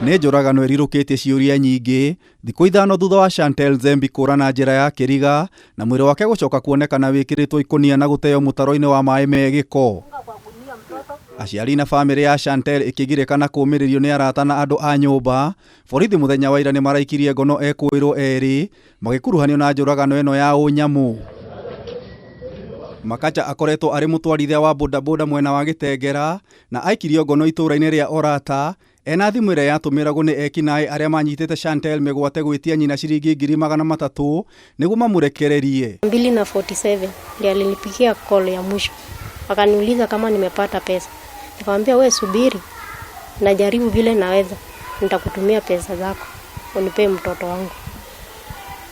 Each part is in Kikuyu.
Nĩ njũragano ĩrirũkĩtie ciũria nyingĩ thikũ 5 thutha wa Shantel Nzembi kũra na njĩra ya kĩriga na mwĩrĩ wake gũcoka kuonekana wĩkĩrĩtwo ikũnia na gũteo mũtaro-inĩ wa maĩ me gĩko. Aciari na bamĩrĩ ya Shantel ĩkĩgirĩka na kũũmĩrĩrio nĩ arata na andũ a nyũmba. Borithi mũthenya wa ira nĩ maraikirie ngono ekũĩrwo erĩ magĩkuruhanio na njũragano ĩno ya ũnyamũ. Makacha akoretwo arĩ mũtwarithia wa bodaboda mwena wa Gĩtengera na aikirio ngono itũũra-inĩ rĩa Orata ena thimũ ĩrĩa yatũmĩragwo nĩ ekinaĩ arĩa manyitĩte Shantel mĩgwate gwĩtia nyina ciringi 300,000 nĩguo mamũrekererie. 2:47 ndiye alinipigia call ya mwisho, akaniuliza kama nimepata pesa. Nikamwambia we subiri, najaribu vile naweza, nitakutumia pesa zako unipe mtoto wangu.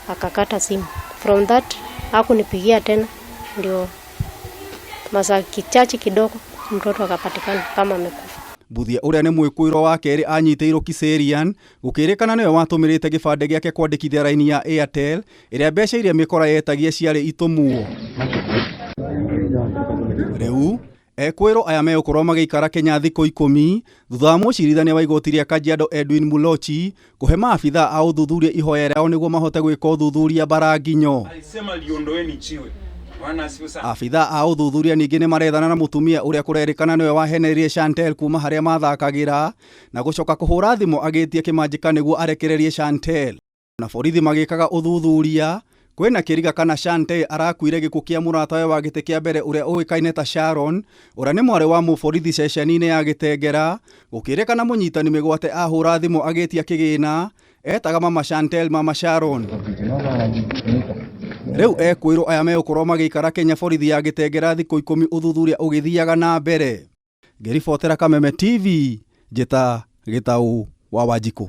Akakata simu. From that hakunipigia tena, ndio masaa kichache kidogo mtoto akapatikana kama amekufa. Mbuthia ũrĩa nĩ mwĩkũĩrwo wa kerĩ anyitĩirwo Kiserian gũkĩrĩkana nĩwe watũmĩrĩte gĩbandĩ gĩake kwandĩkithia raini ya Airtel ĩrĩa mbeca iria mĩkora yetagia ciarĩ itũmwo. Rĩu ekwĩrwo aya megũkorwo magĩikara Kenya thikũ 10 thutha wa mũcirithania wa igoti rĩa Kajiado Edwin Mulochi kũhe maabithaa a ũthuthuria ihoya rĩao nĩguo mahote gwĩka ũthuthuria Mbaranginyo. Alisema liondoeni jiwe. Bwana asifiwe sana. Abithaa a ũthuthuria ningĩ nĩ marethana na mũtumia ũrĩa kũrerĩkana nĩwe wahenereirie Shantel kuma harĩa mathakagĩra na gũcoka kũhũra thimũ agĩtie kĩmanjĩka nĩguo arekererie Shantel. Na borithi magĩkaga ũthuthuria kwĩna kĩriga kana Shantel arakuire gĩkuũ kĩa mũratawe wa gĩtĩ kĩa mbere ũrĩa ũĩkaine ta Sharon ũrĩa nĩ mwarĩ wa mũborithi ceceni-inĩ ya Gĩtengera gũkĩrĩkana mũnyitani mĩgwate ahũra thimũ agĩtia kĩgĩna etaga mama Shantel mama Sharon. Rĩu ekwĩrwo aya megũkorwo magĩikara Kenya borithi ya Gĩtengera thikũ 10 ũthuthuria ũgĩthiaga na mbere. Ngĩribotera Kameme TV, njĩta Gĩtaũ wa Wanjikũ.